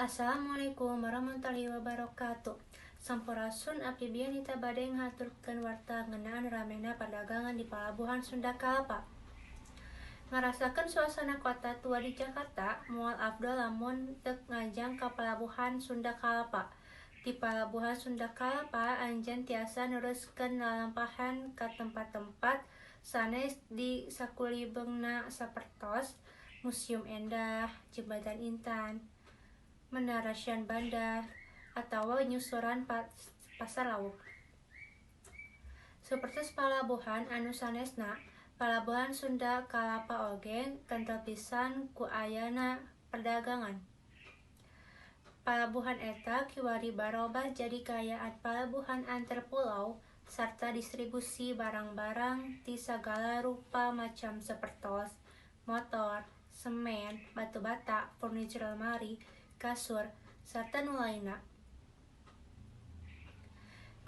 Assalamualaikum warahmatullahi wabarakatuh. Sampurasun, abdi Bianita bade ngahaturkeun warta ngeunaan ramena perdagangan di Palabuhan Sunda Kalapa. Ngarasakeun suasana kota tua di Jakarta moal afdol lamun teu nganjang ka Palabuhan Sunda Kalapa. Di Palabuhan Sunda Kalapa anjeun tiasa neruskeun lalampahan ka tempat-tempat sanes di sakulibeungna sapertos Museum Endah, Jembatan Intan, Menara Syahbandar, atawa nyusuran Pasar Lawung. Sapertos palabuhan anu sanesna, Palabuhan Sunda Kalapa oge kentel pisan ku ayana perdagangan. Palabuhan eta kiwari barobah jadi kaayaan palabuhan antar pulau sarta distribusi barang-barang ti sagala rupa macam sapertos motor, semen, batu bata, furniture lemari, kasur, sarta nu lainna.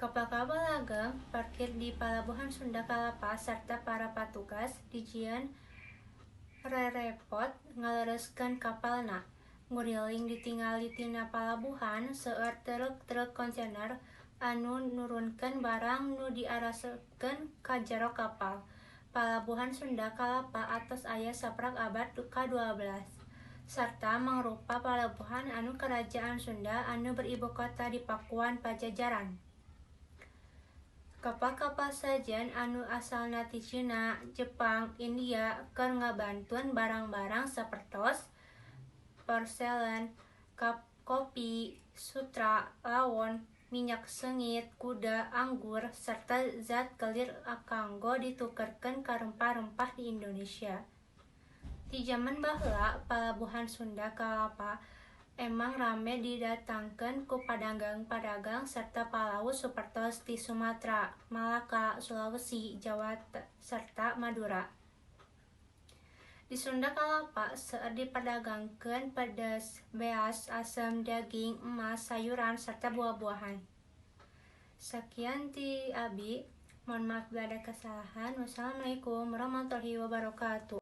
Kapal-kapal ageng parkir di Palabuhan Sunda Kalapa sarta para patugas dijieun rerepot ngalereskeun kapalna. Nguriling ditingali tina palabuhan seueur truk-truk kontainer anu nurunkeun barang nu diarasepkeun ka jero kapal. Palabuhan Sunda Kalapa atos aya saprak abad ka-12 sarta mangrupa palabuhan anu Kerajaan Sunda anu beribukota di Pakuan Pajajaran. Kapal-kapal sejen anu asalna ti Cina, Jepang, India keur ngabantun barang-barang sapertos porselen, kopi, sutra, lawon, minyak seungit, kuda, anggur, sarta zat kelir kanggo ditukerkeun ka rempah-rempah di Indonesia. Ti jaman baheula Palabuhan Sunda Kalapa emang rame didatangkeun ku padagang-padagang sarta palaut sapertos ti Sumatra, Malaka, Sulawesi, Jawa sarta Madura. Di Sunda Kalapa seueur diperdagangkeun pedes, beas, asem, daging, emas, sayuran sarta buah-buahan. Sakian ti abi, mohon maaf bila ada kesalahan. Wassalamualaikum warahmatullahi wabarakatuh.